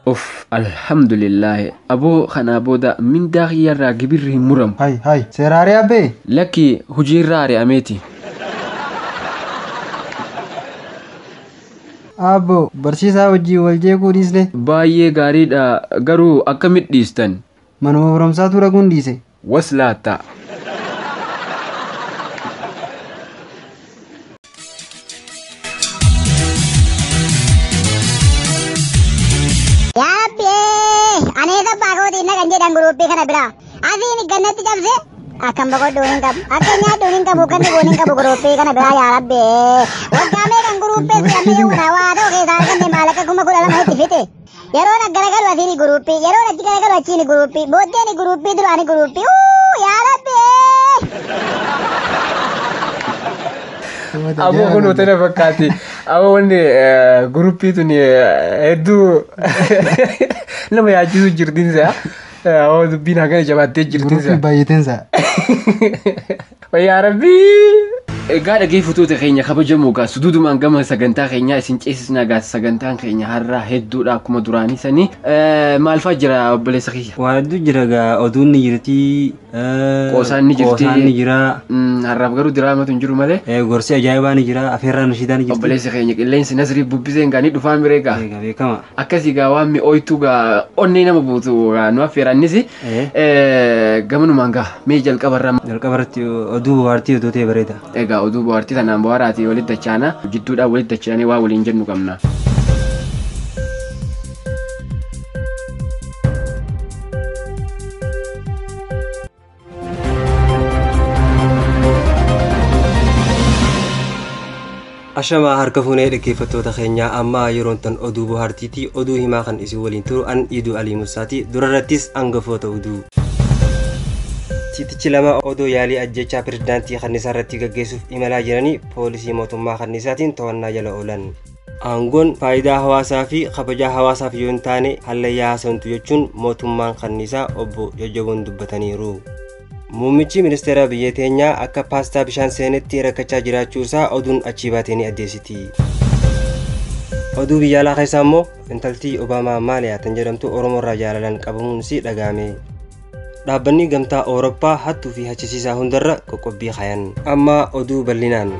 Of alhamdulillah, aboo kanaa booda mindaa kiyyarraa gibirri hin muramu. Hay hay, seera ari'aa bee? Lakki, hojiirraa ari'ameeti. Abbo, barsiisaa wajjin wal jeequu dhiisne. Baay'ee gaariidha, garuu akkamitti dhiistan? Manuma barumsaatu dhaquun dhiise. Waslaatta. Yaabbee! Ani eessa abbaa kootiin naqan jedhan guruppii kana biraa. Asiin gannatti cabse akkam boqodhuun hin qabu. Akka nyaadhuun hin qabu, akka dhuguun hin qabu guruppii kana biraa yaa rabbi. Waggaa meeqan guruppee filamee yoona waa ta'u keessaa arganne maallaqa 12,000 itti fixe. Yeroon garagalu asiin guruppii, yeroon achi garagalu achiin guruppii, booddeen guruppii duraani guruppii. Uu yaa rabbi! Aboo kun hoteela fakkaati. Aboo wanni guruppii tun hedduu nama yaachisu jirtinsa. Aboo dubbiin hagana jabaattee jirtinsa. Guruppii baay'ateensa. Yaa rabbii. Egaa dhaggeeffattoota keenya kabajamoo gaa suduudumaan gama sagantaa keenyaa isin ceesisna, gaa sagantaan keenya har'aa hedduudha akkuma duraanii sanii. Maal fa'aa jira obboleessa kiyya? Waa hedduu jira gaa, oduun ni jirti. Qoosaan ni jirti. Qoosaan ni jira. Har'aaf garuu diraamatu hin jiru malee. Gorsi ajaa'ibaa ni jira. Afeerraan nashiidaa ni jirti. Obboleessa keenya qilleensi nasrii bubbiseen gaa ni dhufaa miree gaa. Egaa beekama. Akkasii gaa waan mi'ooytuu gaa onnee nama buutu gaa nu affeerannis gamanumaan gaa mee jalqabarraa. Jalqaba irratti oduu bohaartii oduu ta'e bareeda. Egaa oduu bohaartii tanaan bohaaraatii walitti dachaana jidduudhaan walitti dachaanee waa waliin jennu qabna. Ashamaa harka fuunee dhaggeeffattoota keenyaa, amma yeroon tan oduu bohaartiiti. Oduu himaa kan isin waliin turu an Iduu Alii Musaati. Durarrattis hangafoota oduu. Tiitichi lama odoo yaalii ajjechaa pirezidaantii kanniisaa irratti gaggeessuuf imalaa jiranii poolisii mootummaa kanniisaatiin to'annaa jala oolan. Aangoon faayidaa hawaasaa fi kabajaa hawaasaaf yoo hin taane hallayyaa haasantu jechuun mootummaan kanniisaa obbo Jajjaboon dubbataniiru. Muummichi ministeera biyya teenyaa akka paastaa bishaan seenetti rakkachaa jiraachuu isaa oduun achii baatee ni addeessiti. Oduu biyya alaa keessaa immoo intaltii Obaamaa Maaliyaa tan jedhamtu Oromoo irraa jaalalaan qabamuun isii dhaga'ame. Dhaabbanni gamtaa Awurooppaa hattuu fi hachisiisaa hundarra qoqqobbii kaayan. Amma oduu bal'inaan.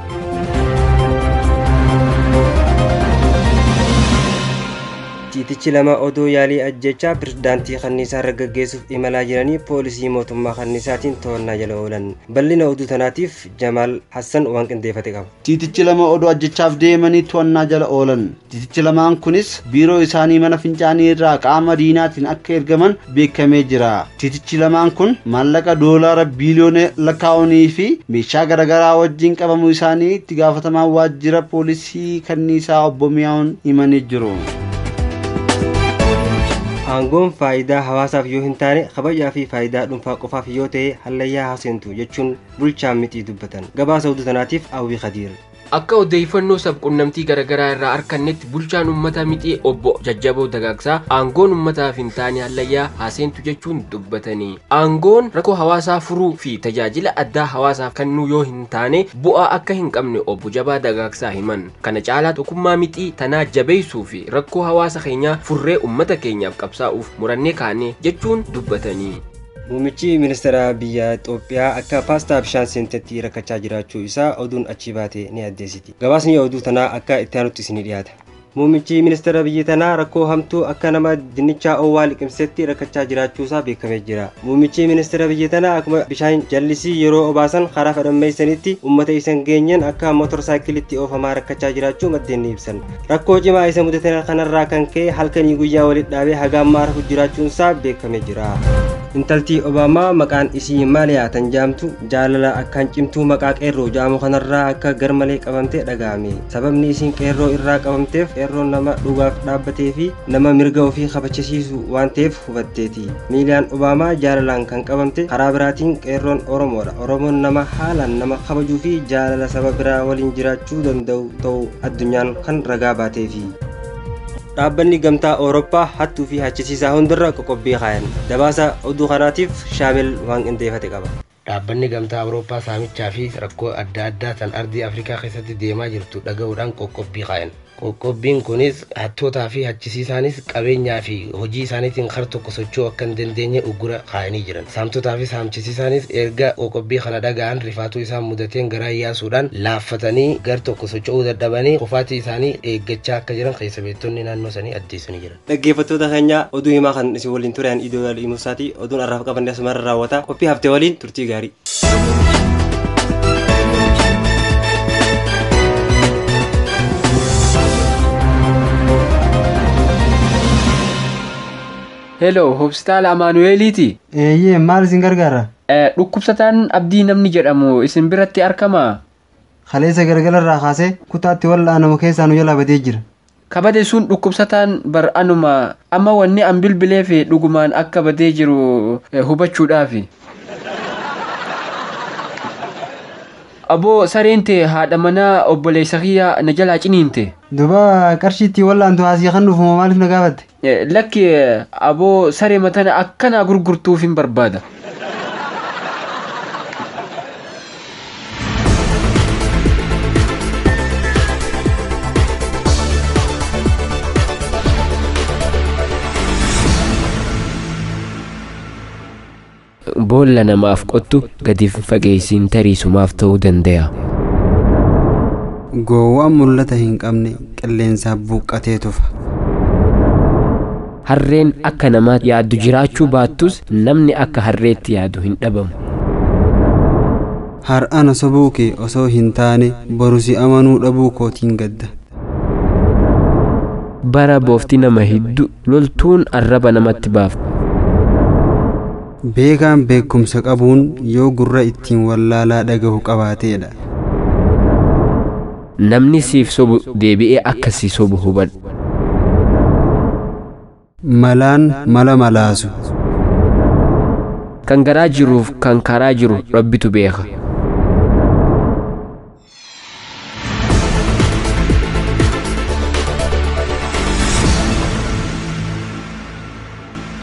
Tiitichi lama odoo yaalii ajjechaa pirezidaantii kanniisaa irra gaggeessuuf imalaa jiranii poolisii mootummaa kanniisaatiin to'annaa jala oolan. Bal'ina oduu tanaatiif Jamaal Hassan waan qindeeffate qaba. Tiitichi lama odoo ajjechaaf deemanii to'annaa jala oolan. Tiitichi lamaan kunis biiroo isaanii mana fincaanii irraa qaama diinaatiin akka ergaman beekamee jira. Tiitichi lamaan kun maallaqa doolaara biiliyoona lakkaa'anii fi meeshaa garaagaraa wajjin qabamuu isaanii itti gaafatamaa waajjira poolisii kanniisaa obbo Miyaa'uun himanii jiru. Aangoon faayidaa hawaasaaf yoo hin taane kabajaa fi faayidaa dhuunfaa qofaaf yoo ta'e hallayyaa haasentu jechuun bulchaan mixii dubbatan. Gabaasa oduu tanaatiif Awwii Khadiir. Akka odeeffannoo sabquunnamtii garaagaraa irraa argannetti bulchaan uummata mixii obbo Jajjaboo Dagaagsaa aangoon uummataaf hin taane hallayyaa haaseentu jechuun dubbatanii. Aangoon rakkoo hawaasaa furuu fi tajaajila addaa hawaasaaf kennuu yoo hin taane bu'aa akka hin qabne obbo Jabaa Dagaagsaa himan. Kana caalaa tokkummaa mixii tanaa jabeessuu fi rakkoo hawaasa keenyaa furree uummata keenyaaf qabsaa'uuf murannee kaane jechuun dubbatanii. Muummichi ministeera biyya Itoophiyaa akka paastaa bishaan seentetti rakkachaa jiraachuu isaa oduun achii baate ni addeessiti. Gabaasni oduu tanaa akka itti aanutti isinii dhiyaata. Muummichi ministeera biyya tanaa rakkoo hamtuu akka nama dinnichaa owwaa liqimsetti rakkachaa jiraachuu isaa beekamee jira. Muummichi ministeera biyya tanaa akkuma bishaan jallisii yeroo obaasan karaa fedhammeessanitti uummata isan geenyeen akka mootorsaayikilitti oofamaa rakkachaa jiraachuu maddeen ni ibsan. Rakkoo cimaa isa mudate kanarraa kan ka'e halkanii guyyaa walitti dhaabee haga ammaa rafu jiraachuun isaa beekamee jira. Intaltii Obaamaa maqaan isii Maaliyaa tan jaamtu jaalala akkaan cimtuu maqaa qeerroo jaamu kanarraa akka garmalee qabamtee dhaga'ame. Sababni isiin qeerroo irraa qabamteef qeerroon nama dhugaaf dhaabbatee fi nama mirga ofii kabachisiisu waan ta'eef hubatteeti. Miiliyaan Obaamaa jaalalaan kan qabamte karaa biraatiin qeerroon Oromoodha. Oromoon nama haalaan nama kabajuu fi jaalala saba biraa waliin jiraachuu danda'u ta'uu addunyaan kan ragaa baateefi. Dhaabbanni gamtaa Awurooppaa hattuu fi hachisiisaa hundarra qoqqobbii kaayan. Gabaasa oduu kanaatiif Shaamil waan qindeeffate qaba. Dhaabbanni gamtaa Awurooppaa saamichaa fi rakkoo adda addaa tan ardii Afrikaa keessatti deemaa jirtu dhaga'uudhaan qoqqobbii kaayan. Qoqqobbiin kunis hattootaa fi hachisiisaanis qabeenyaa fi hojii isaaniitiin kar tokko socho'uu akka hin dandeenye uggura kaayanii jiran. Saamtotaa fi saamchisiisaanis erga qoqqobbii kana dhaga'an rifaatuu isaan mudateen garaa yaasuudhaan laaffatanii gar tokko socho'uu dadhabanii qofaatii isaanii eeggachaa akka jiran keessa beektonni naannoo sanii addeessanii jiran. Dhaggeeffattoota keenya oduu himaa kan isin waliin ture an Idoo Musaati. Oduun har'aaf qabanne asumarra raawwata. Qophii haftee waliin turtii gaarii. Hello, hospitaala Amaanu'eeliiti. Eeyyee, maal isin gargaara? Dhukkubsataan Abdii namni jedhamu isin biratti argamaa? Kaleessa galgalarraa kaasee kutaatti wal'aanamu keessaa nu jalaa badee jira. Kabade sun dhukkubsataan bar anuma amma wanni an bilbilee fi dhugumaan akka badee jiru hubachuudhaafi. Aboo sareen tee haadha manaa obboleessa kiyyaa na jalaa ciniinte. Duba qarshii ittiin wal'aantu haasii kan dhufu maaliif na gaafatte? Lakki aboo saree matana akkanaa gurgurtuuf hin barbaada. Boolla namaaf qottu gadi fageessiin tariisumaaf ta'uu danda'a. Gowwaan mul'ata hin qabne qilleensaaf buqqatee tufa. Harreen akka namaa yaaddu jiraachuu baattus namni akka harreetti yaadu hin dhabamu. Har'ana sobuu kee osoo hin taane boru si amanuu dhabuu kootiin gadda. Bara boofti nama hiddu loltuun arraba namatti baaftu. Beekaan beekumsa qabuun yoo gurra ittiin wallaalaa dhagahu qabaateedha. Namni siif sobu deebi'ee akka si sobu hubadhu. Malaan mala malaasu. Kan garaa jiruuf kan karaa jiru Rabbitu beeka.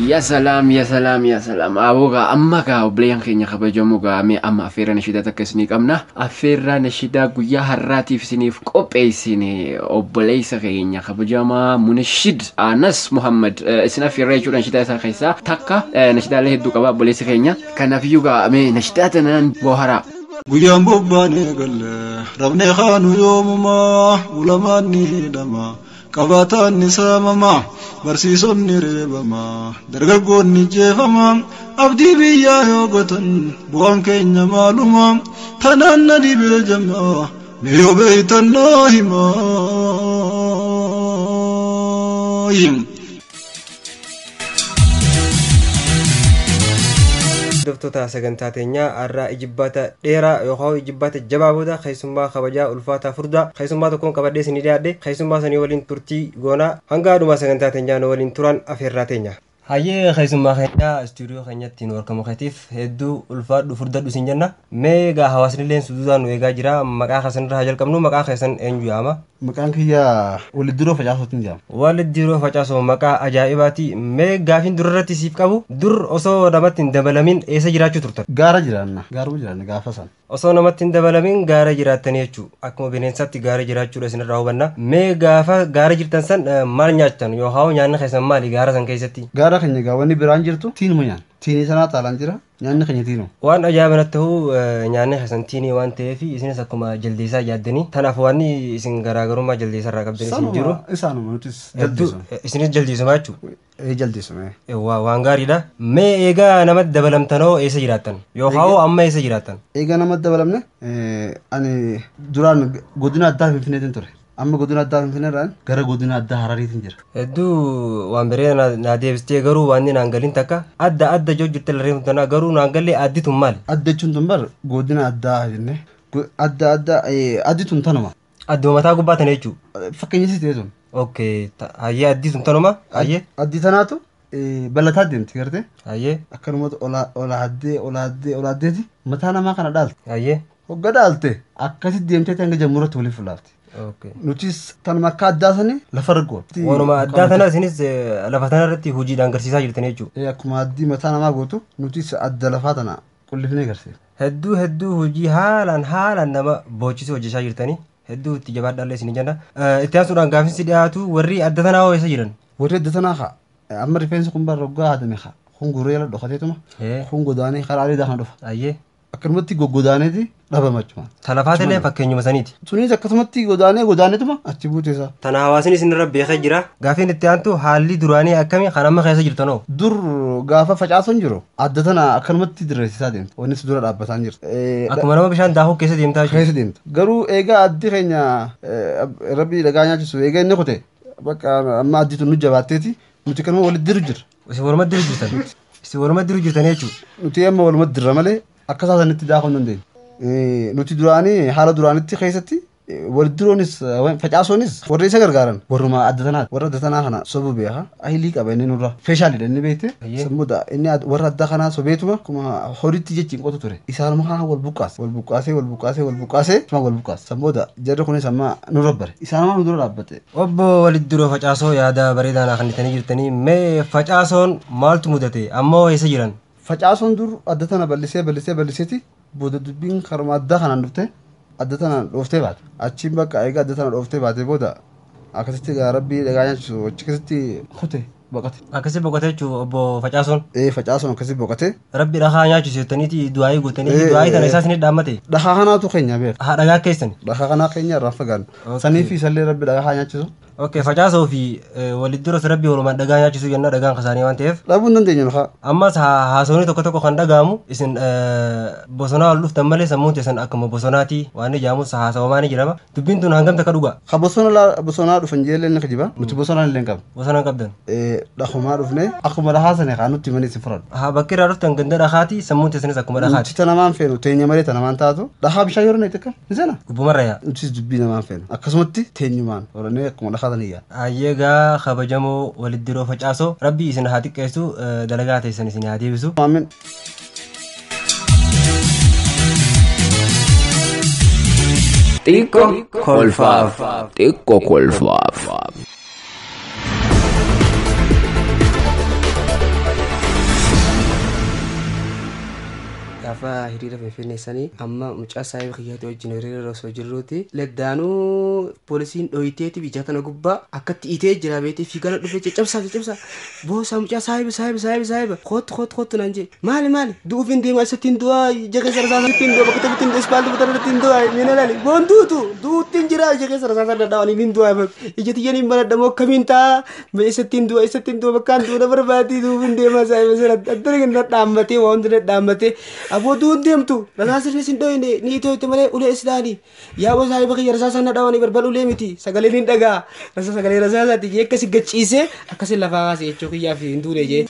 Ya salaam, ya salaam, ya salaam. Aboo gaa amma gaa obboleeyyan keenya kabajamoo gaa mee amma affeerra nashiidaa takka isinii qabna. Affeerra nashiidaa guyyaa har'aatiif isiniif qopheessine obboleessa keenya kabajamaa Munashid Anas Muhammad isin affeerra jechuudha nashiidaa isaa keessaa takka nashiidaalee hedduu qaba obboleessi keenya. Kanaafiyyuu gaa mee nashiidaa tanaan boharaa. Guyyaan bobbaanee galle rabnee kaanu yoomumaa ulamaan ni hidhama. Qabaataan ni saamama, barsiisonni reebama, dargaggoonni jeefama, abdii biyyaa yoo gotan bu'aan keenya maaluma, tanaan na dhibee jama, mee yoo beektan naa himaa. Hordoftoota sagantaa teenyaa har'aa ijibbaata dheeraa yookaan ijibbaata jabaa booda keessummaa kabajaa ulfaataa furdaa keessummaa tokkoon qabadhee isinii dhiyaadhe keessummaa sanii waliin turtii goonaa hanga dhumaa sagantaa teenyaa nu waliin turan afeerraa teenya. Hayyee keessummaa keenya istuudiyoo keenyatti nu argamu keetiif hedduu ulfaadhu furdadhu isin jenna. Mee egaa hawaasni illee suduudhaan nu eegaa jira. Maqaa keessan irraa haa jalqabnu. Maqaa keessan eenyu yaama? Maqaan kiyya Walidduroo Facaasootiin jedhama. Walidduroo Facaasoo maqaa ajaa'ibaati. Mee gaafiin durarratti siif qabu dur osoo namatti hin dabalamin eessa jiraachuu turtan? Gaara jiraanna. Gaaruma jiraanna gaafa sana. Osoo namatti hin dabalamin gaara jiraattanii jechuu. Akkuma bineensaatti gaara jiraachuudha isinirraa hubanna. Mee gaafa gaara jirtan san maal nyaattan yookaan nyaanni keessan maali gaara san keessatti? Gaara keenya gaawwanni biraan jirtu tiinuma nyaanna. Tiinii sanaa xaalaan jira. Nyaanni keenya tiinuma. Waan ajaa'iba natti ta'u nyaanni keessan tiinii waan ta'eef isinis akkuma jaldeessaa yaaddanii tanaaf waan isin garaagarummaa jaldeessaa irraa qabdan isin jiru. Isaanuma nutis jaldeessuma. Isinis jaldeessuma jechuudha. Jaldeessuma. Waan gaariidha. Mee eegaa namatti dabalamtanoo eessa jiraattan? Yookaan amma eessa jiraattan? Eegaa namatti dabalamne ani duraan godina addaa Finfinneetiin ture. Amma godina addaa Finfinneerraan gara godina addaa Harariitiin jira. Hedduu waan bareeda naa deebistee garuu waan naan galin takka adda adda joo jirte larreen tun garuu naan galle addi tun maali? Adda jechuun tun bar godina addaa jennee adda adda addi tun tanuma. Adduma mataa gubbaa tana jechuudha. Fakkeenya si ta'e tun. Okay hayyee addi tun tanuma hayyee. Addi tanaatu balataa deemti gartee. Hayyee. Akkanumatti olaaddee olaaddee olaaddeeti mataa namaa kana dhaalte. Hayyee. Hogga dhaalte akkasitti deemtee hanga jammuratti waliif fulaafte. Nutis tanuma akka addaa sanii lafa argoon. Waanuma addaa tana isinis lafa tana irratti hojiidhaan agarsiisaa jirtan jechuudha. Akkuma addii mataa namaa gootu nutis adda lafaa tana qullifnee agarsiifna. Hedduu hedduu hojii haalaan haalaan nama boochisuu hojjechaa jirtanii. Hedduu itti jabaadhaallee isin jenna. Itti aansuudhaan gaaffiin dhiyaatu warri adda tanaa hoo eessa jiran? Warri adda tanaa haa amma rifeensi kun bara roggaa haadame haa kun gurra jala dhokateetuma kun godaanee karaa areedaa kana dhufa. Ayyee. Akkanumatti goggodaaneeti dhabama jechuudha. Talafaatillee fakkeenyuma saniiti. Sunis akkasumatti godaanee godaaneetuma achi buute isaa. Tana hawaasni isinirra beekee jira. Gaaffiin itti aantu haalli duraanii akkamii kan amma keessa jirtanoo? Dur gaafa facaasuun jiru adda tana akkanumatti dirreessisaa deemte. Wanni si dura dhaabbataa hin jirtu. Akkuma nama bishaan daakuu keessa deemtaa jechuudha. Keessa deemta. Garuu eegaa addi keenya rabbi dhagaa nyaachisu eegaa inni kute bakka amma addi tun nu jabaatteeti nuti kanuma walitti diru jirra. Isin walumatti diru jirtan. Isin walumatti diru jirtan jechuudha. Nuti amma walumatti dirra malee akka isaa sanitti daakuu hin dandeenyu. Nuti duraanii haala duraanitti keessatti waldiroonis facaasoonis warra isa gargaaran warruma adda tanaati. Warra adda tanaa kana sobuu beeka. Ahilii qaba inni nurra. Feeshaalidha inni beekte. Sammuudha inni warra adda kanaa sobeetuma akkuma horiitti jechiin qotu ture. Isaanuma kana wal buqqaase. Wal buqqaasee wal buqqaasee wal buqqaasee tuma wal buqqaase. Sammuudha jarri kunis amma nurra bare. Isaanuma nu dura dhaabbate. Obbo Waliddiroo Facaasoo yaada bareedaa naa kennitanii jirtanii mee facaasoon maaltu mudate ammoo eessa jiran? Facaasoon dur adda tana bal'isee bal'isee bal'iseeti booda dubbiin karuma addaa kanaan dhufte adda tana dhooftee baate. Achiin bakka egaa adda tana dhooftee baate booda akkasitti egaa rabbii dhagaa nyaachisu achi keessatti kute boqote. Akkasi boqote jechuun obbo Facaasoon. Ee facaasoon akkasi boqote. Rabbi dhagaa nyaachisu jettaniiti du'aayii gootanii du'aayii tana isaas ni dhaammate. Dhagaa kanaatu keenya beeka. Haa dhagaa keessan. Dhagaa kanaa keenya irraan fagaannu. Sanii fi isallee rabbi dhagaa nyaachisu. Okay, facaasoo fi walidduros rabbi walumaan dhagaa nyaachisu jenna dhagaan kasaanii waan ta'eef. Dhabuu hin dandeenyu haa. Ammas haasawni tokko tokko kan dhaga'amu isin bosonaa ol dhuftan malee sammuun teessan akkuma bosonaati waan ijaamus haasawamaa ni jedhama. Dubbiin tun hangam takka dhugaa? Ka bosonaa dhufan jeellee ni kijiba. Nuti bosonaan illee hin qabnu. Bosonaa hin qabdan? Dhahumaa dhufne akkuma dhahaa sana haa nutti himanii isin fudhadhu. Haa bakki irraa dhuftan ganda dhagaati sammuun teessanis akkuma dhagaati. Nuti tanamaan feenu teenya malee tanamaan taatu dhahaa bishaan yeroo neetti akkam ni seena. Gubbumarra yaa. Nutis dubbii namaan feenu akkasumatti teenyumaan horannee akkuma dhahaa sana iyyaa. Ayyeegaa kabajamoo Waliddiroo Facaasoo rabbi isin haa xiqqeessu dalagaa teessan isin haa deebisu. Amiin. Xiqqoo kolfaaf. Xiqqoo kolfaaf. Gaafa hiriira finfinneessanii amma mucaa saayiba kiyyaatti wajjin hiriira osoo jirruuti leddaanuu poolisiin dhoyiteeti ija tana gubbaa akkatti itee jira beetee fiigana dhufe caccabsaa caccabsaa boosaa mucaa saayiba saayiba saayiba saayiba kootu kootu kootu naan jee maali maali du'uuf hin deemu asatti hin du'aa ija keessa rasaasa ittiin du'a bakka tokkotti hin ispaalti butara irratti hin du'a mina laali boon duutu du'uutti hin jira ija keessa rasaasa dadhaawanii hin du'a ija tiyyeen hin baradhamoo akkamiin ta'a eessatti hin du'a eessatti hin du'a bakkaan du'a na barbaadii du'uuf hin deema saayiba sana addana kan dhadhaammatee waan hundi dhadhaammatee aboo du'uun deemtu rasaasni sin dhoyne ni itooyte malee ulee islaani yaa boo saahiba kiyya rasaasa na dhawani barbal ulee miti sagaleen hin dhagaa rasa sagalee rasaasaati jee akkasi gachiisee akkasi lafaa kaase jechuu kiyyaa fi hin duune jee.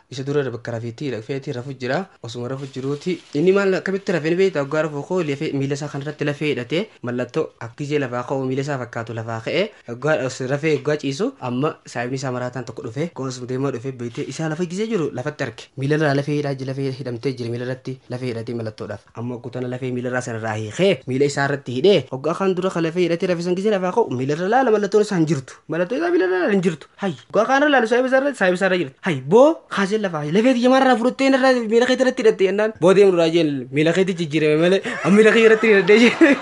Isa dura bakka rafeetti rafeetti rafu jira osuma rafu jiruuti inni maal akkamitti rafee ni beektaa waggaa rafu koo lafee miila isaa kanarratti lafee hidhatee mallattoo akkisee lafaa ka'u miila isaa fakkaatu lafaa ka'ee waggaa rafee waggaa ciisu amma saayibni isaa maraataan tokko dhufe goosuma deemaa dhufe beektee isaa lafa gisee jiru lafatti arge miila irraa lafee hidhaa jira lafee hidhamtee jira miila irratti lafee hidhatee mallattoodhaaf amma kutana lafee miila irraa sanarraa hiikee miila isaa irratti hidhee waggaa kan dura kan lafee hidhatee rafee san gisee lafaa ka'u miila irra laala mallattoon isaa hin jirtu mallattoo isaa miila irra laala hin jirtu hay waggaa kan irra laalu saayiba isaa irra saayiba isaa irra jirti hay boo kaasee lafaa lafee xiyyamarraa fudhattee irraa miila keetti irratti hidhatte jennaan boo deemu duraa jeen miila keetti jijjiirame malee amma miila kee irratti hidhattee jeen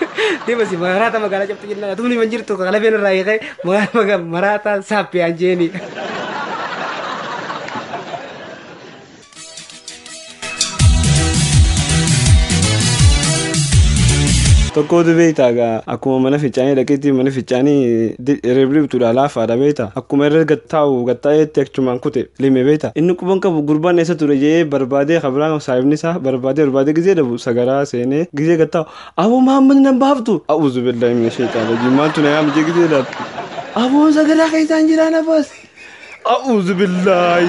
deemasi maraata magaalaa cabtu jennaan atumni man jirtu lafeen irraa hiikee maraata saappiyaan jeeni. Tokkootu beektaa gaa akkuma mana fincaanii dhaqeetti mana fincaanii ribribtuudha laafaadha beektaa akkuma irra gattaa'u gattaa'eetti achumaan kute lime beektaa inni quban qabu gurbaan eessa ture jee barbaadee kabiraan saayibni isaa barbaadee barbaadee gizee dhabu sagaraa seenee gizee gattaa'u aboo Mahammad nan baaftu a'uuzu billaahi mina sheexaan rajiim maaltu na yaam jee gizee laatu aboo sagaraa keessaan jiraan afaas a'uuzu billaahi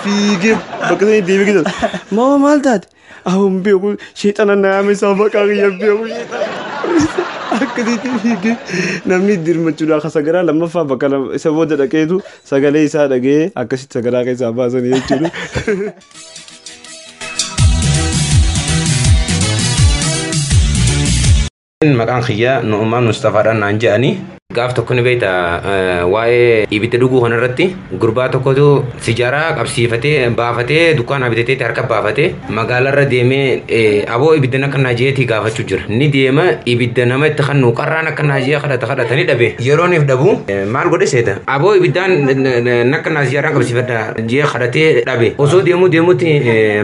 fiigee bakka sanii deebi'ee gizee maama maal taate Aun beeku sheexana na yaame isaa maqaa kiyya beeku sheexana akkasitti fiigee namni dirmachuudha akka sagaraa lammaffaa bakka isa booda dhaqeetu sagalee isaa dhagee akkasitti sagaraa keessaa baasanii jechuudha. Maqaan kiyyaa Nu'umaan Mustafaadhaan naan jedhani. Gaaf tokko ni beekta, waa'ee ibidda dhuguu kanarratti gurbaa tokkotu sijaaraa qabsiifatee baafatee dukkaana bitatee harka baafatee magaalarra deemee, aboo ibidda akka naajiyeetii gaafachuu jira. Ni deema, ibidda nama itti kannu qarraan akka naajiyee kadhata kadhatanii dhabe. Yeroo inni dhabu maal godhe seeta? Aboo ibiddaan akka naajiyaaraan qabsiifadha jee kadhatee dhabe. Osoo deemuu deemuutti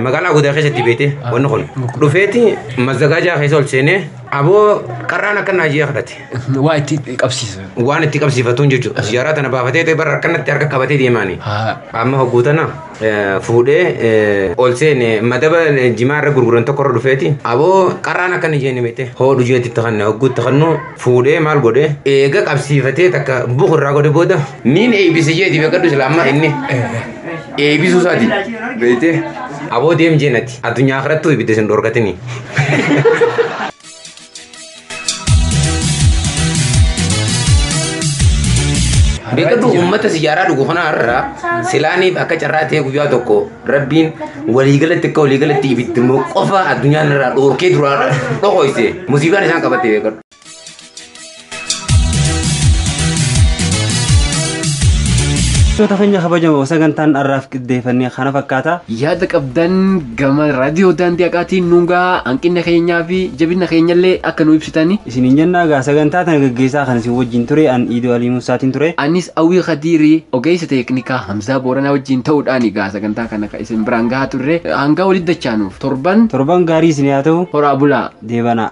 magaalaa godaa keessatti beete wanni kun. Dhufeeti mazagaajaa keessa ol seenee aboo qarraan akka naajiyee kadhate. Waa itti qabsiisa. Waan itti qabsiifatuun jechuudha. Sijaaraa tana baafatee ta'e bara akkanatti harka qabatee deemaani. Amma hogguu tana fuudhee ol seene, madaba jimaa irra gurguran tokko irra dhufeeti. Aboo qarraan akkana jeen beekte hoodhu jeetti itti kanne, hogguu itti kannu fuudhee maal godhe, eega qabsiifatee takka bukurraa godhe booda niin eebbise jeeti beekadhu, sila amma inni eebbisuu isaati beekte, aboo deem jeenati addunyaa akhirattuu ibidda isin dhorkatini. Beekadhu, uummata sijaaraa dhugu kana irraa silaaniif akka carraa ta'e guyyaa tokko rabbiin waliigalatti akka waliigalatti ibiddi immoo qofa addunyaan irraa dhoorkee duraa dhokoyse musiibaan isaan qabatte beekadhu. Hordoftoota keenya kabajamoo, sagantaan har'aaf qindeeffannee kana fakkaata. Yaada qabdan gama raadiyoo daandii haqaatiin nuungaa, hanqina keenyaa fi jabina keenyallee akka nu ibsitani. Isiniin jennaa egaa, sagantaa tana gaggeessaa kan isin wajjin ture an Iidoo Alii Musaatiin ture. Anis Awwii Khadiirii, ogeessa teeknikaa Hamzaa Booranaa wajjin ta'uudhaan egaa sagantaa kana kan isin biraan gahaa turre, hanga walitti dachaanuuf torban. Torban gaarii isin haa ta'u. Horaa bulaa. Deebanaa.